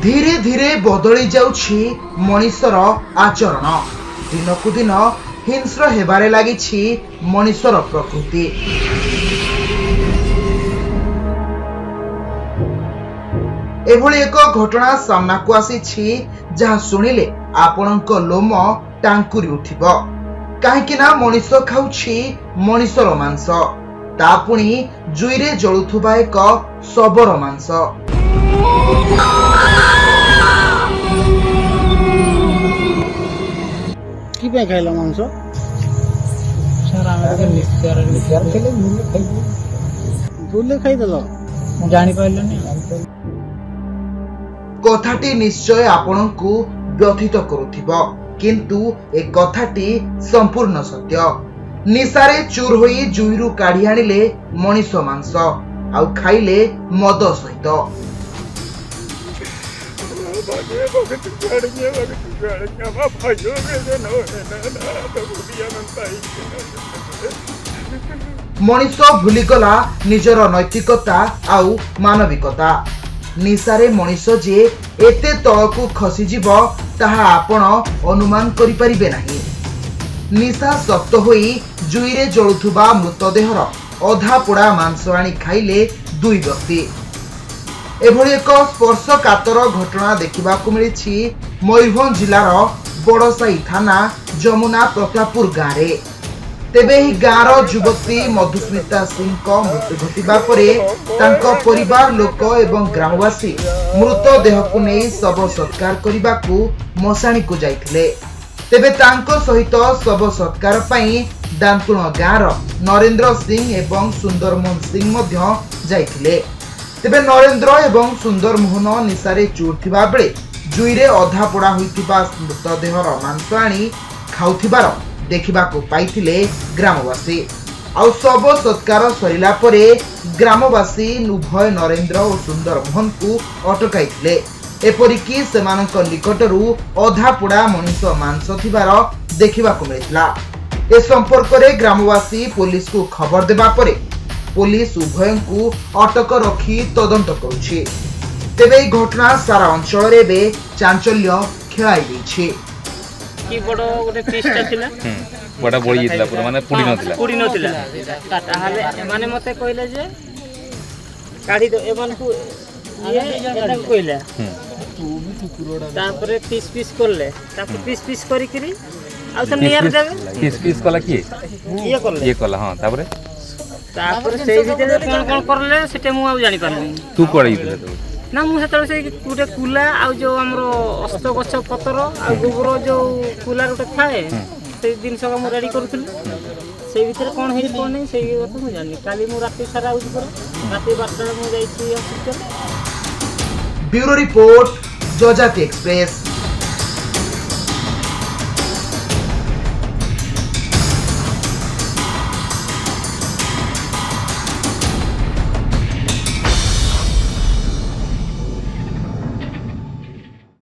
ଧୀରେ ଧୀରେ ବଦଳି ଯାଉଛି ମଣିଷର ଆଚରଣ। ଦିନକୁ ଦିନ ହିଂସ୍ର ହେବାରେ ଲାଗିଛି ମଣିଷର ପ୍ରକୃତି। ଏଭଳି ଏକ ଘଟଣା ସାମ୍ନାକୁ ଆସିଛି, ଯାହା ଶୁଣିଲେ ଆପଣଙ୍କ ଲୋମ ଟାଙ୍କୁରି ଉଠିବ। କାହିଁକି ନା ମଣିଷ ଖାଉଛି ମଣିଷର ମାଂସ, ତା ପୁଣି ଜୁଇରେ ଜଳୁଥିବା ଏକ ଶବର ମାଂସ। କି ପାଇଁ ଖାଇଲ ମାଂସ? ସାର୍, ଆମେ ତ ନିଶାରେ ଥିଲେ, ଭୁଲରେ ଖାଇଦେଲ। ମୁଁ ଜାଣିପାରିଲିନି। କଥାଟି ନିଶ୍ଚୟ ଆପଣଙ୍କୁ ବ୍ୟଥିତ କରୁଥିବ, କିନ୍ତୁ ଏ କଥାଟି ସମ୍ପୂର୍ଣ୍ଣ ସତ୍ୟ। ନିଶାରେ ଚୁର ହୋଇ ଜୁଇରୁ କାଢି ଆଣିଲେ ମଣିଷ ମାଂସ, ଆଉ ଖାଇଲେ ମଦ ସହିତ। ମଣିଷ ଭୁଲିଗଲା ନିଜର ନୈତିକତା ଆଉ ମାନବିକତା। ନିଶାରେ ମଣିଷ ଯେ ଏତେ ତଳକୁ ଖସିଯିବ, ତାହା ଆପଣ ଅନୁମାନ କରିପାରିବେ ନାହିଁ। ନିଶା ଶକ୍ତ ହୋଇ ଜୁଇରେ ଜଳୁଥିବା ମୃତଦେହର ଅଧା ପୋଡ଼ା ମାଂସ ଆଣି ଖାଇଲେ ଦୁଇ ବ୍ୟକ୍ତି। ଏଭଳି ଏକ ସ୍ପର୍ଶକାତର ଘଟଣା ଦେଖିବାକୁ ମିଳିଛି ମୟୂରଭଞ୍ଜ ଜିଲ୍ଲାର ବଡ଼ସାହି ଥାନା ଯମୁନା ପ୍ରତାପପୁର ଗାଁରେ। ତେବେ ଏହି ଗାଁର ଯୁବତୀ ମଧୁସ୍ମିତା ସିଂଙ୍କ ମୃତ୍ୟୁ ଘଟିବା ପରେ ତାଙ୍କ ପରିବାର ଲୋକ ଏବଂ ଗ୍ରାମବାସୀ ମୃତଦେହକୁ ନେଇ ଶବ ସତ୍କାର କରିବାକୁ ମଶାଣିକୁ ଯାଇଥିଲେ। ତେବେ ତାଙ୍କ ସହିତ ଶବ ସତ୍କାର ପାଇଁ ଦାନ୍ତୁଣ ଗାଁର ନରେନ୍ଦ୍ର ସିଂ ଏବଂ ସୁନ୍ଦରମୋହନ ସିଂ ମଧ୍ୟ ଯାଇଥିଲେ। ତେବେ ନରେନ୍ଦ୍ର ଏବଂ ସୁନ୍ଦର ମୋହନ ନିଶାରେ ଚୁର ଥିବା ବେଳେ ଜୁଇରେ ଅଧା ପୋଡ଼ା ହୋଇଥିବା ମୃତଦେହର ମାଂସ ଆଣି ଖାଉଥିବାର ଦେଖିବାକୁ ପାଇଥିଲେ ଗ୍ରାମବାସୀ। ଆଉ ଶବ ସତ୍କାର ସରିଲା ପରେ ଗ୍ରାମବାସୀ ଉଭୟ ନରେନ୍ଦ୍ର ଓ ସୁନ୍ଦର ମୋହନଙ୍କୁ ଅଟକାଇଥିଲେ। ଏପରିକି ସେମାନଙ୍କ ନିକଟରୁ ଅଧା ପୋଡ଼ା ମଣିଷ ମାଂସ ଥିବାର ଦେଖିବାକୁ ମିଳିଥିଲା। ଏ ସମ୍ପର୍କରେ ଗ୍ରାମବାସୀ ପୋଲିସକୁ ଖବର ଦେବା ପରେ ପୋଲିସ ଉଭୟଙ୍କୁ ଅଟକ ରଖି ତଦନ୍ତ କରୁଛି। ତେବେ ଏହି ଘଟଣା ସାରା ଅଞ୍ଚଳରେ ଏବେ ଚାଞ୍ଚଲ୍ୟ ଖେଳାଇ ଦେଇଛି। କି ବଡ଼ ଗୋଟେ ପିସ୍ଟା ଥିଲା। ବଡ଼ା ବଳି ଯାଇଥିଲା ପୁରା, ମାନେ ପୋଡ଼ି ନଥିଲା। ପୋଡ଼ି ନଥିଲା। ତାହେଲେ ଏମାନେ ମୋତେ କହିଲେ ଯେ କାଢ଼ି ଦେ ଏମାନଙ୍କୁ। ଇଏ ଏଟାକୁ କହିଲା। ତାପରେ ପିସ୍ ପିସ୍ କଲେ, ତାକୁ ପିସ୍ ପିସ୍ କରିକିରି ଆଉ ସେ ନିଆଁରେ ଦେବେ। ପିସ୍ ପିସ୍ କଲା କିଏ? ଇଏ କଲେ। ଇଏ କଲା, ହଁ। ତାପରେ? ତାପରେ ସେଇ ଭିତରେ କ'ଣ କ'ଣ କଲେ, ସେଟା ମୁଁ ଆଉ ଜାଣିପାରିଲିନି। ତୁ କୁଆଡ଼େ ଯାଇଥିଲୁ ସେତେବେଳେ? ନା, ମୁଁ ସେତେବେଳେ ସେଇ ଗୋଟେ କୁଲା ଆଉ ଯୋଉ ଆମର ଅସ୍ତ ଗଛ ପତର ଆଉ ଗୋବର ଯୋଉ କୁଲା ଗୋଟେ ଥାଏ, ସେଇ ଜିନିଷ ମୁଁ ରେଡ଼ି କରୁଥିଲି। ସେଇ ଭିତରେ କ'ଣ ହେଇଛି କ'ଣ ନାହିଁ, ସେଇ କଥା ମୁଁ ଜାଣିନି। କାଲି ମୁଁ ରାତି ସାରା ଆଉଛି ପରେ ରାତି 12ଟାରେ ମୁଁ ଯାଇଛି hospital. Bureau report, Jajati express.